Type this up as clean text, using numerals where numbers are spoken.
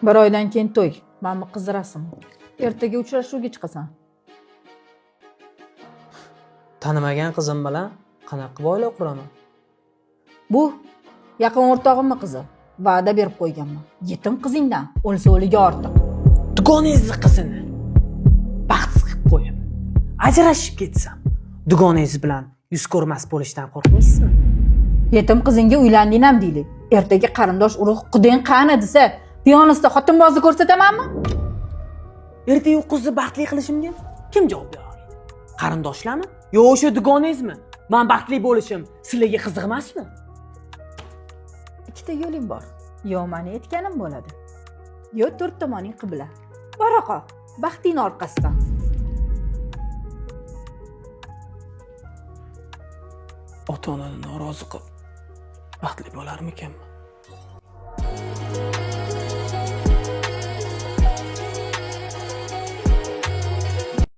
Bir oydan keyin to'y. Mana bu qiz rasmi. Ertaga uchrashuvga chiqasan. Tanimagan qizim bilan qanaqa qilib oila quraman? Bu yaqin o'rtog'imni qizi. Va'da berib qo'yganman. Yetim qizingdan o'lsa o'liga ortiq. Dugonangizni qizini baxtsiz qilib qo'yib, ajrashib ketsam, dugonangiz bilan yuz ko'rmas bo'lishdan qo'rqmaysizmi? Yetim qizingga uylanding ham deylik. Ertaga qarindosh urug' qudang qani desa, piyonista xotinbozni ko'rsatamanmi? Ertaga u qizni baxtli qilishimga kim javob bera oladi? Qarindoshlarmi? Yo o'sha dugonangizmi? Man baxtli bo'lishim sizlarga qiziq emasmi? Ikkita yo'ling bor. Yo mani aytganim bo'ladi, yo to'rt tomoning qibla. Bora qol, baxtingni orqasidan. Ota-onani norozi qilib baxtli bo'larmikanman?